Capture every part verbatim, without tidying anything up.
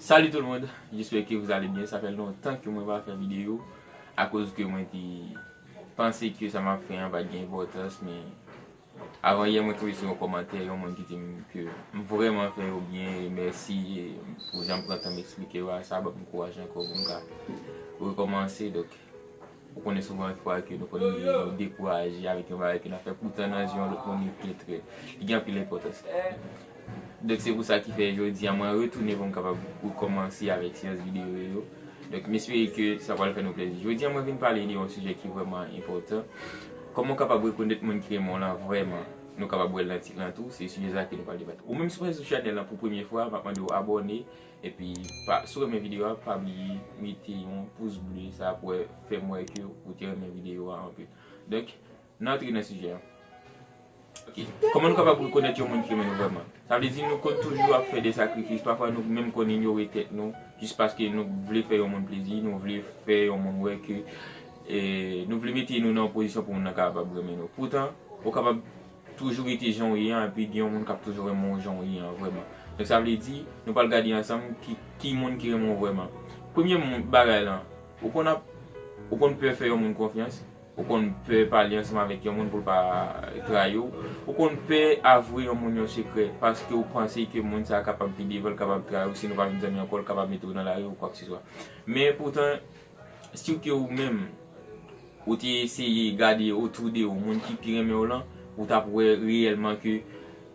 Salut tout le monde, j'espère que vous allez bien. Sa fè lontan ke mwen pa fè videyo akoz ke mwen te panse ke sa m ap fè an pa t gen enpòtans, men avan yè mwen tonbe sou yon kòmantè, yon moun ki di m ke m vrèman fè yo byen, e mèsi, e pou jan m pran tan m eksplike yo a, sa ban m kouraj ankò pou m ka rekòmanse. Donk, ou konnen souvan fwa ke nou konn rive nou dekouraje avèk yon bagay ke n ap fè, poutan nan je yon lòt moun li gen trè, li gen anpil enpòtans. Donk se pou sa ki fè jodi a mwen retounen pou m kapab rekòmanse avèk seyans videyo yo. Donk m espere ke sa pral fè nou plezi. Jodi a mwen vin pale de yon sijè ki vrèman enpòtan. Kòman w kapab rekonèt moun ki renmen w lan vrèman? Nou kapab wè l nan tit lan tou, se sijè sa ke nou pral debate. Ou menm si w prèske sou chanèl lan pou premye fwa, m ap mande w abòne. Epi, pa, si w renmen videyo a, pa bliye mete yon pous ble, sa ap wè, fè m wè ke ou te renmen videyo a anpil. Donk, n antre nan sijè a. Ok. Kòman nou kapab rekonèt yon moun ki renmen nou vrèman? Sa vle di nou konn toujou ap fè de sakrifis, pafwa nou menm konn inyore tèt nou, jis paske nou vle fè yon moun plezi, nou vle fè yon moun wè ke, e, nou vle mete nou nan yon pozisyon pou moun nan kapab renmen nou. Poutan, ou kapab toujou rete jan w ye an, epi gen yon moun k ap toujou renmen w jan w ye an vrèman. Donk sa vle di, nou pral gade ansanm ki, ki moun ki renmen w vrèman. Premye moun, bagay lan, ou konn ap, ou konn pè fè yon moun konfyans, ou konn pè pale ansanm avèk yon moun pou l pa trayi w, ou konn pè avwe yon moun yon sekrè, paske ou panse ke moun sa a kapab pede w, l kapab trayi w, si nou pa vin zanmi ankò, l kapab mete w nan lari ou kwakeseswa. Men poutan, si w ke ou menm, ou te eseye gade otou de ou, moun ki pi renmen w lan, ou t ap wè reyèlman ke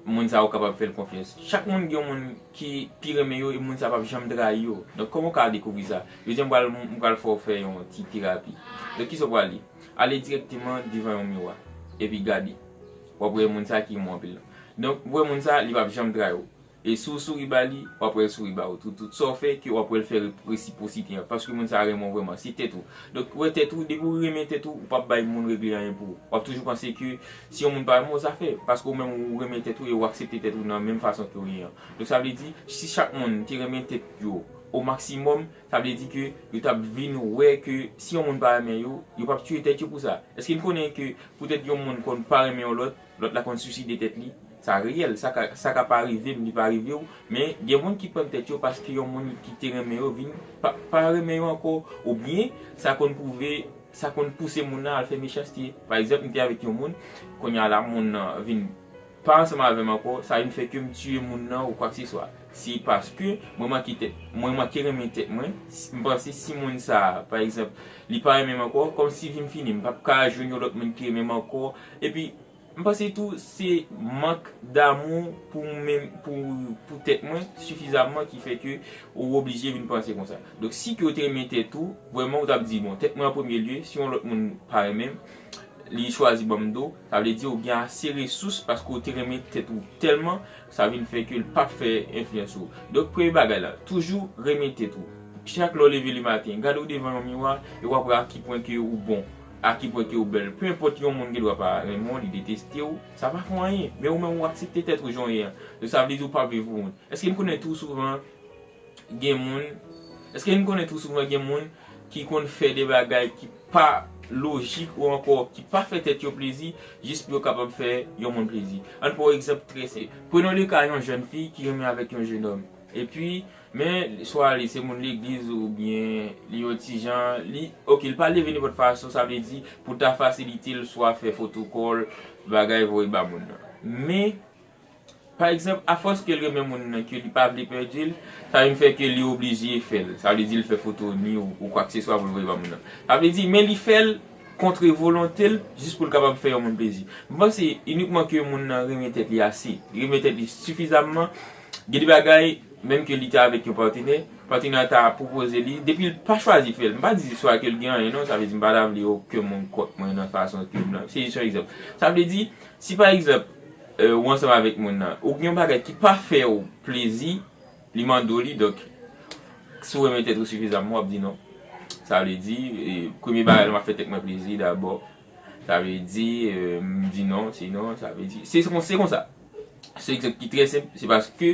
moun sa a ou kapab fè l konfyans. Chak moun gen yon moun ki pi renmen yo, e moun sa a p ap janm trayi yo. Donk, kòman w ka dekouvri sa? Jodi a, m pral, m pral fè w fè yon ti terapi. Donk, kisa w prale? Ale dirèkteman devan yon miwa, epi gade. W ap wè moun sa a ki renmen w anpil lan. Donk, w wè moun sa a, li p ap janm trayi w. E si w souri ba li, w ap wè l souri ba ou tou. Tout sa w fè, ke w ap wè l fè re-, resipwosite an. Paske moun sa a renmen w vrèman, se tèt ou. Donk, wè tèt ou, depi w renmen tèt ou, ou p ap bay moun regle anyen pou ou. W ap toujou panse ke si yon moun pa renmen w, sa fè. Paske ou menm ou renmen tèt ou e ou aksepte tèt ou nan menm fason ke w ye an. Donk, sa vle di, si chak moun te renmen tèt yo o maksimòm, sa vle di ke yo t ap vin wè ke si yon moun pa renmen yo, yo p ap tiye tèt yo pou sa. Èske n konnen ke poutèt yon moun konn pa renmen yon lòt, lòt la konn swiside tèt li? Sa reyèl, sa ka, sa ka pa rive m, li pa rive w, men gen moun ki pran tèt yo paske yon moun ki te renmen yo vin pa, pa renmen yo ankò, oubyen sa konn pwouve, sa konn pouse moun nan al fè mechanste. Pa egzanp, m te avèk yon moun, kounye a la, moun nan vin pa ansanm avè m ankò, sa vin fè ke m tiye moun nan ou kwakeseswa. Se paske mwen manke tèt, mwen manke renmen tèt mwen. Si, m panse si moun sa a, pa egzanp, li pa renmen m ankò, kòmsi vi m fini, m p ap ka jwenn yon lòt moun ki renmen m ankò. Epi, m panse tou, se mank damou pou menm, pou, pou tèt mwen, sifizamman, ki fè ke ou oblije vin panse konsa. Donk, si ke ou te renmen tèt ou, vrèman, ou t ap di, bon, tèt mwen an premye lye, si yon lòt moun pa renmen m, li chwazi ban m do, sa vle di ou gen ase resous paske ou te renmen tèt ou tèlman, sa vin fè ke l p ap fè enfliyans sou ou. Donk, premye bagay la, toujou renmen tèt ou. Chak lè w leve lematen, gade w devan yon miwa e w ap wè a ki pwen ke ou bon, a ki pwen ke ou bèl. Pe enpòt yon moun gen dwa pa renmen w, li deteste w, sa pa fè w anyen. Men ou menm ou aksepte tèt ou jan w ye an. Donk, sa vle di ou p ap viv pou moun. Èske n konnen tou souvan gen moun, èske n konnen tou souvan gen moun ki konn fè de bagay ki pa lojik ou ankò ki pa fè tèt yo plezi, jis pou yo kapab fè yon moun plezi? Ann pran yon egzanp trè senp. Prenons le cas yon jèn fi ki renmen avèk yon jèn òm. Epi, men, swa li se moun legliz oubyen li yon ti jan, li, ok, li pa leve nenpòt fason, sa vle di, pou ta fasilite l, swa fè fotokòl, bagay voye ba moun nan. Men, pa egzanp, afòs ke l renmen moun nan, ke li pa vle pèdi l, sa vin fè ke li oblije fè l. Sa vle di l fè foto ni ou, ou kwakeseswa pou l voye ba moun nan. Sa vle di, men li fè l kontre volonte l, jis pou l kapab fè yon moun plezi. M panse inikman ke moun nan renmen tèt li ase, li renmen tèt li sifizamman, gen de bagay, menm ke li te avèk yon patnè, patnè a ta pwopoze li, depi l pa chwazi fè l, m pa di swa ke l gen anyen non, sa vle di m pa ta vle okenn moun kont mwen nan fason ke m nan, se jis yon egzanp. Sa vle di, si pa egzanp, e, ou ansanm avèk moun nan, ou gen yon bagay ki pa fè w plezi, li mande w li, donk, si w renmen tèt ou sifizamman, w ap di non. Sa vle di, e, premye bagay la, m ap fè tèt mwen plezi dabò. Sa vle di, e, m di non, se non, sa vle di, se, se kon, se konsa. Se egzanp ki trè senp, se paske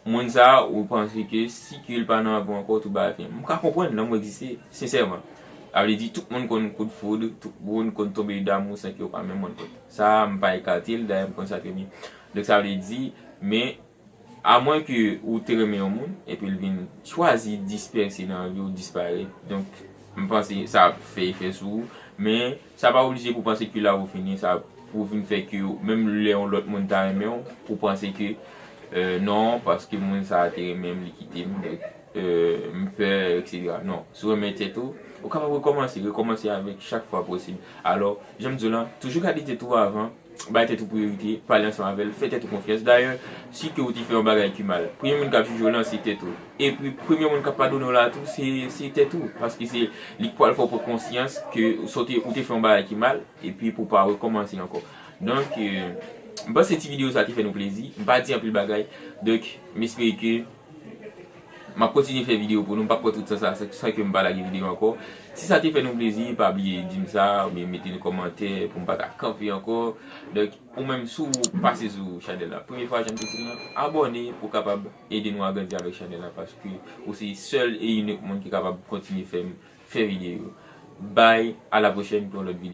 moun sa a, ou panse ke si ke l pa nan vi w ankò, tout bagay fini. M ka konprann lanmou egziste, sensèman. Sa vle di, tout moun konn kout foud, tout moun konn tonbe damou san ke yo pa menm rann kont. Sa, m pa ekate l, dayè m konn sa trè byen. Donk, sa vle di, men, Amwen ke ou te renmen yon moun, epi l vin chwazi dispèse nan vi w, disparèt. Donk, m panse sa ap fè efè sou ou. Men, sa pa oblije pou panse ke la ou fini, sa pou vin fè ke menm lè yon lòt moun ta renmen w, pou panse ke, euh, non, paske moun sa a te renmen m, li kite m, donk, euh, m pè, et cetera. Non, si w renmen tèt ou, ou kapab rekòmanse, rekòmanse avèk chak fwa posib. Alò, jan m di w lan, toujou gade tèt ou avan, bay tèt ou priyorite, pale ansanm avè l, fè tèt ou konfyans. Dayè, si ke ou te fè yon bagay ki mal, premye moun k ap jije w lan se tèt ou. Epi, premye moun k ap padone w la tou, se, se tèt ou. Paske se li k pral fè w pran konsyans ke sa w te, ou te fè yon bagay ki mal, epi pou w pa rekòmanse ankò. Donk, euh, m panse ti videyo sa te fè nou plezi. M pa di anpil bagay. Donk, m espere ke m ap kontinye fè videyo pou nou. M p ap pran tout tan sa san ke m pa lage videyo ankò. Si sa te fè nou plezi, pa bliye di m sa, oubyen mete nan kòmantè pou m pa ta kanpe ankò. Donk, ou menm, si w pase sou chanèl la premye fwa, jan m te di l lan, abòne pou w kapab ede nou agrandi avèk chanèl la, paske ou se sèl e inik moun ki kapab kontinye fè m fè videyo. Bye, a la pwochèn pou yon lòt videyo.